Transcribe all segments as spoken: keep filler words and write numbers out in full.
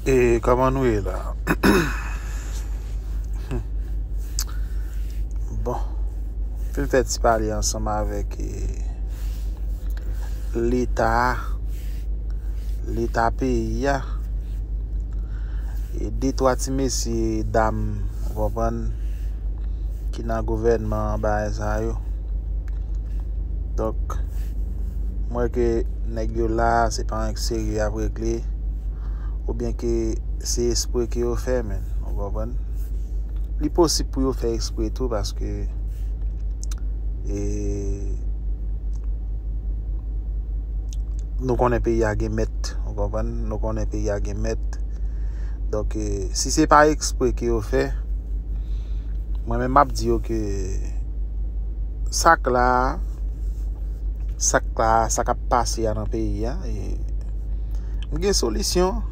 E kòman nou ye la? Bon, pou m fè ti pale ansanm avèk e, Leta a, Leta peyi a, e de twa ti mesye dam, ou konprann, ki nan gouvènman an, bagay sa yo. Donk, m wè ke nèg yo la, se pa yon serye y ap regle, oubyen ke se espre ke yo fè, men, ou konprann? Li posib pou yo fè espre tou, paske e, nou konnen peyi a gen mèt, ou konprann? Nou konnen peyi a gen mèt. Donk, e, si se pa ekspre ke yo fè, mwen menm m ap di yo ke sa k la, sa k la, sa k ap pase a nan peyi a, e, m gen solisyon.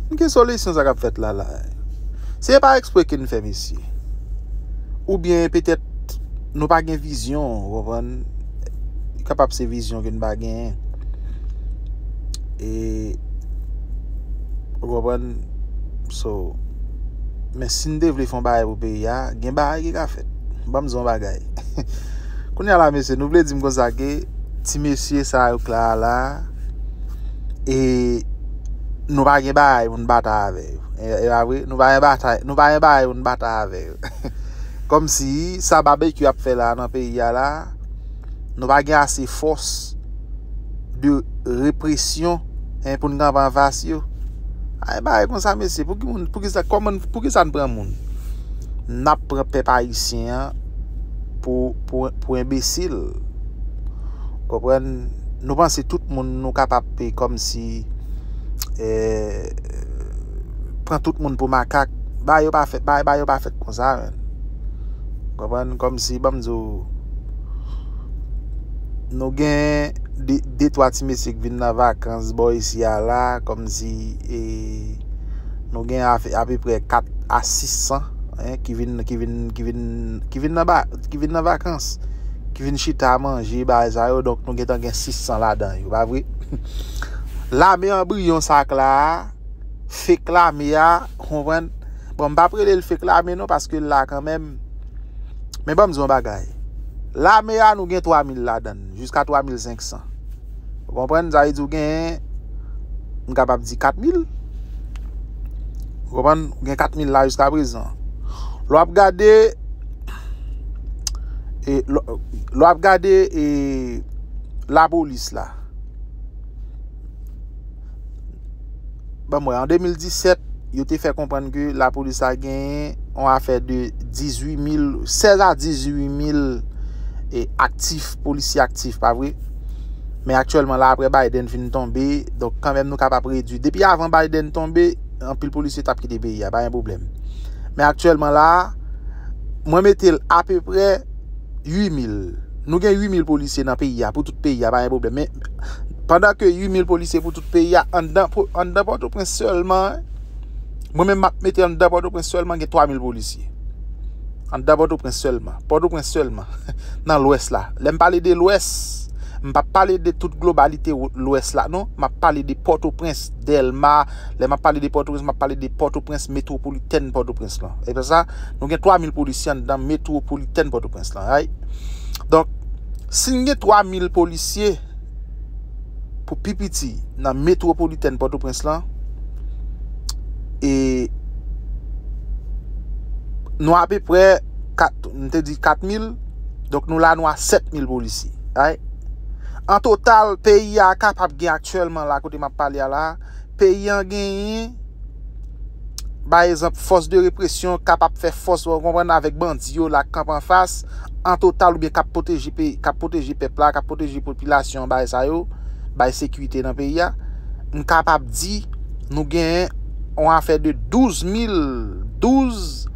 M gen solisyon sa k ap fèt la la. Se pa ekspre ke n fè, mesye. Oubyen petèt nou pa gen vizyon, ou konprann? Li kapab se vizyon ke n pa genyen. E, ou konprann? So, men si n te vle fè yon bagay pou peyi a, gen bagay ki ka fèt. Ban m di w yon bagay. Kounye a la, mesye, nou vle di m konsa ke ti mesye sa yo k la la, e nou pa gen bagay pou n batay avè yo. E, e pa vre? Nou pa gen batay, nou pa gen bagay pou n batay avè yo. Kòmsi sa Babekyou ap fè la nan peyi a la, nou pa gen ase fòs de represyon, en, pou n kanpe anfas yo. Ay, bagay konsa, mesye, pou ki moun, pou ki sa, kòman, pou ki sa n pran moun? N ap pran pèp ayisyen an pou, pou, pou enbesil. Konprann? Nou panse tout moun nou kapab pe kòmsi, eh, pran tout moun pou makak. Bagay yo pa fèt, bagay, bagay yo pa fèt konsa, menn. Konprann? Kòmsi, ban m di w, nou gen de, de twa ti mesye ki vin nan vakans bò isi a la, kòmsi, e, nou gen afe-, apeprè kat a sis san, en, ki vin, ki vin, ki vin, ki vin nan ba-, ki vin nan vakans, ki vin chita manje, bagay sa yo, donk nou gentan gen sis san ladan yo, pa vre? Lame anbriyon sa k la a, fake lame a, konprann? Bon, m p ap rele l fake lame non, paske l la kanmenm. Men ban m di w yon bagay. Lame a, nou gen twa mil ladan l, jiska twa mil senk san. Ou konprann? Sa vle di w gen, m kapab di kat mil. Ou konprann? Ou gen kat mil la jiska prezan. Lè w ap gade, e, lè, lè w ap gade, e, lapolis la. Ban m wè, an de mil disèt, yo te fè konprann ke lapolis la genyen yon afè de dizuit mil, sèz a dizuit mil, e, aktif, polisye aktif, pa vre? Men aktyèlman la, apre Biden fin tonbe, donk kanmenm nou kapab redui. Depi avan Biden tonbe, anpil polisye t ap kite peyi a, pa gen pwoblèm. Men aktyèlman la, mwen mete l apeprè uit mil. Nou gen uit mil polisye nan peyi a, pou tout peyi a, pa gen pwoblèm. Men pandan ke uit mil polisye pou tout peyi a, anndan, anndan Pòtoprens sèlman, mwen menm m ap mete anndan Pòtoprens sèlman, gen twa mil polisye. Anndan Pòtoprens sèlman. Pòtoprens sèlman. Nan Lwès la. Lè m pale de Lwès, m p ap pale de tout globalite Lwès la, non. M ap pale de Pòtoprens, Dèlma. Lè m ap pale de Pòtoprens, m ap pale de Pòtoprens, metwopolitèn Pòtoprens lan. E pou sa, nou gen twa mil polisye anndan metwopolitèn Pòtoprens lan, right? Donk, si n gen twa mil polisye, pou pi piti, nan metwopolitèn Pòtoprens lan, e nou apeprè kat, m te di kat mil, donk nou la, nou a sèt mil polisye. Right? An total, peyi a kapab gen aktyèlman la, kote m ap pale a la, peyi a genyen, pa egzanp, fòs de represyon kapab fè fòs, ou konprann, avèk bandi yo la k kanpe anfas, an total oubyen k ap pwoteje peyi, k ap pwoteje pèp la, k ap pwoteje popilasyon an, bagay sa yo, bay sekirite nan peyi a, m kapab di nou genyen yon afè de douz mil, douz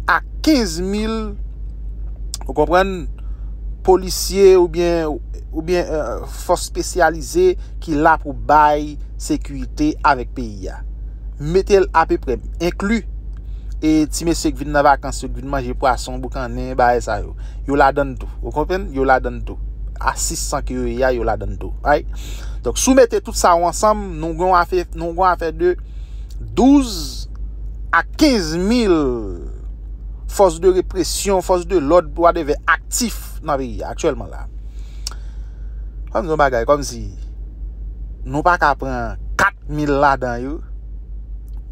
a kenz mil, ou konprann, polisye oubyen, oubyen, eh, fòs espesyalize ki la pou bay sekirite avèk peyi a. Mete l apeprè, enkli, e ti mesye k vin nan vakans yo, k vin manje pwason, boukannen, bagay sa yo. Yo ladann tou. Ou konprann? Yo ladann tou. A sis san ke yo ye a, yo ladann tou. Right? Donk, si w mete tout sa yo ansanm, nou gen yon afè, nou gen yon afè de douz a kenz mil fòs de represyon, fòs de lòd, whatever, aktif nan peyi a aktyèlman la. Fò m di yon bagay, kòmsi nou pa ka pran kat mil ladan yo.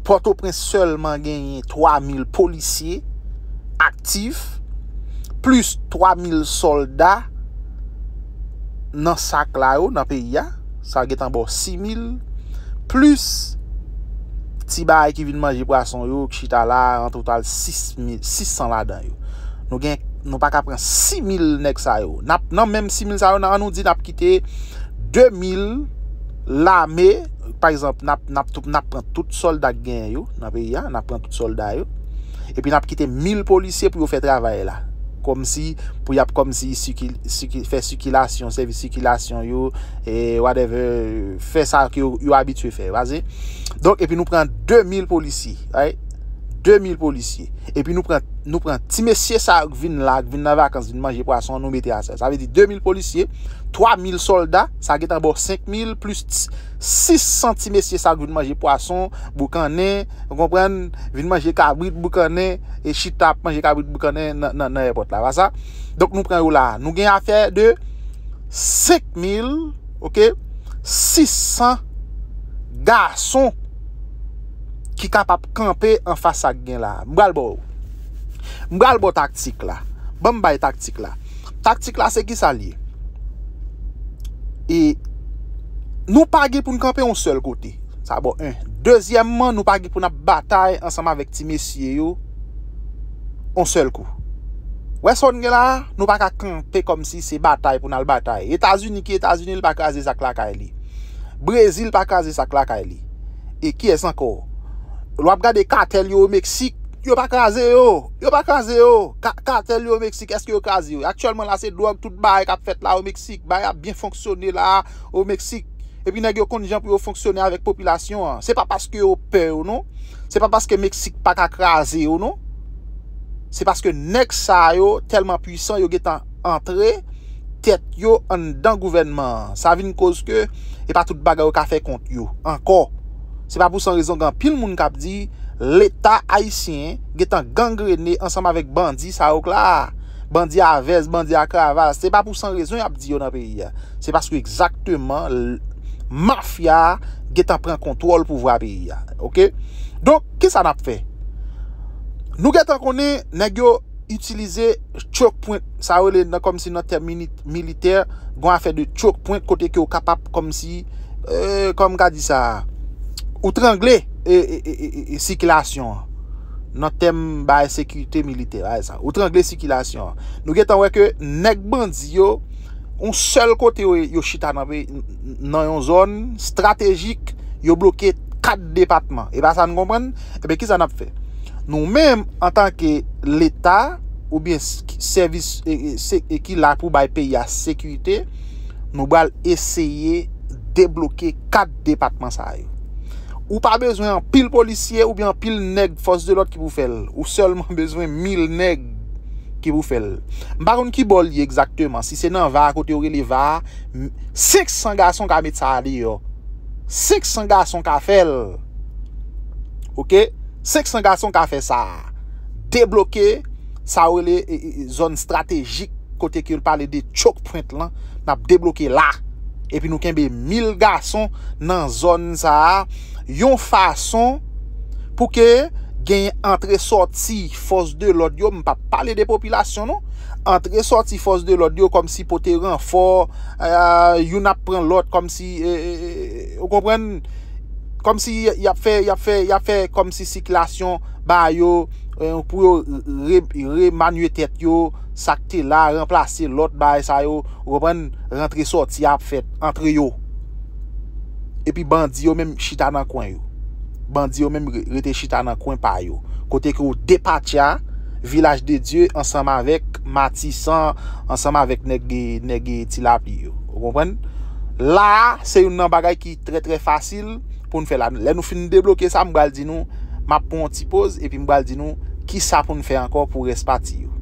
Pòtoprens sèlman genyen twa mil polisye aktif, plis twa mil sòlda nan sak la yo, nan peyi a. Sa gentan ba w sis mil, plis ti bagay ki vin manje pwason yo, ki chita la, an total sis mil, sis san ladan yo. Nou gen, nou pa ka pran sis mil nèg sa yo. N ap, nan menm sis mil sa yo, nan, an nou di n ap kite de mil lame, pa egzanp, n ap, n ap, tou- n ap pran tout sòlda k genyen yo nan peyi a, n ap pran tout sòlda yo. Epi n ap kite mil polisye pou yo fè travay la. Kòmsi, pou y ap kòmsi sikil, sikil, fè sikilasyon, sèvi sikilasyon yo, e whatever, fè sa ke yo, yo abitye fè. Donk, epi nou pran de mil polisye, right? De mil polisye. Epi nou pran, nou pran ti mesye sa yo k vin la, k vin nan vakans, vin manje pwason, nou mete asèl. Sa vle di de mil polisye, twa mil sòlda, sa gentan ba w senk mil plis sis san ti mesye sa yo k vin manje pwason, boukannen, ou konprann, vin manje kabrit, boukannen, e chita ap manje kabrit, boukannen nan, nan, nan èpòt la, pa sa? Donk nou pran yo la. Nou gen afè de senk mil, oke, sis san gason ki kapab kanpe anfas sa k gen la. M pral ba w. M pral ba w taktik la. Ban m bay taktik la. Taktik la se ki sa l ye? E nou pa gen pou n kanpe yon sèl kote. Sa ba w en. Dezyèmman, nou pa gen pou n ap batay ansanm avèk ti mesye yo yon sèl kou. Wè sa w gen la a, nou pa ka kanpe kòmsi se batay pou n al batay. Etazini ki Etazini, li pa kraze sak lakay li. Brezil pa kraze sak lakay li. E kiyès ankò? Lè w ap gade katèl yo o Meksik, yo pa kraze yo. Yo pa kraze yo. Ka- katèl yo o Meksik, èske yo kraze yo? Aktyèlman la, se dwòg, tout bagay k ap fèt la o Meksik. Bagay ap byen fonksyone la o Meksik. Epi nèg yo konn jan pou yo fonksyone avèk popilasyon an. Se pa paske yo pè yo, non. Se pa paske Meksik pa ka kraze yo, non. Se paske nèg sa yo tèlman pwisan, yo gentan antre tèt yo anndan gouvènman an. Sa vin koz ke e pa tout bagay yo ka fè kont yo ankò. Se pa pou san rezon gen anpil moun k ap di Leta ayisyen gentan gangrene ansanm avèk bandi sa yo k la a. Bandi a vès, bandi a kravas. Se pa pou san rezon y ap di yo nan peyi a. Se paske egzakteman l- mafya a gentan pran kontwòl pouvwa peyi a. Oke? Donk, kisa n ap fè? Nou gentan konnen nèg yo itilize choke point, sa yo rele nan, kòmsi nan tèm mini- militè, gon afè de choke point kote ke w kapab kòmsi, euh, kòman m ka di sa, ou trangle, e, e, e, e, e, sikilasyon an. Nan tèm bay sekirite militè, bay sa. Ou trangle sikilasyon an. Nou gentan wè ke nèg bandi yo, yon sèl kote yo, yo chita nan peyi, nan yon zòn estratejik, yo bloke kat depatman. E pa sa n konprann? Ebyen, kisa n ap fè? Nou menm, antanke Leta, oubyen s- sèvis e, e, se- e ki la pou bay peyi a sekirite, nou pral eseye debloke kat depatman sa yo. Ou pa bezwen anpil polisye oubyen anpil nèg fòs de lòd ki pou fè l. Ou sèlman bezwen mil nèg ki pou fè l. M pa konn ki bò l ye egzakteman. Si se nan Va a, kote yo rele Va a, m- senk san gason ka met sa a deyò. Senk san gason ka fè l. Oke? Senk san gason ka fè sa a. Debloke sa yo rele, e, e, e, zòn estratejik kote ke l pale de choke point lan, n ap debloke la. Epi nou kenbe mil gason nan zòn sa a, yon fason pou ke gen antre sòti fòs de lòd yo, m p ap pale de popilasyon non, antre sòti fòs de lòd yo kòmsi pote ranfò, euh, youn ap pran lòt kòmsi, e, e, e, ou konprann? Kòmsi y ap fè, y ap fè, y ap fè kòmsi sikilasyon ba yo, eh, pou yo re- remanye tèt yo, sa k te la, ranplase lòt bagay sa yo, ou konprann, rantre sòti ap fèt antre yo. Epi bandi yo menm chita nan kwen yo. Bandi yo menm re- rete chita nan kwen pa yo. Kote ke w depatcha Vilaj de Dye ansanm avèk Matisan, ansanm avèk nèg, nèg Ti Lapli yo. Ou konprann? La a, se youn nan bagay ki trè, trè fasil pou n fè la. Lè nou fin debloke sa, m pral di nou, m ap pran yon ti poz, epi m pral di nou kisa pou n fè ankò pou rès pati yo.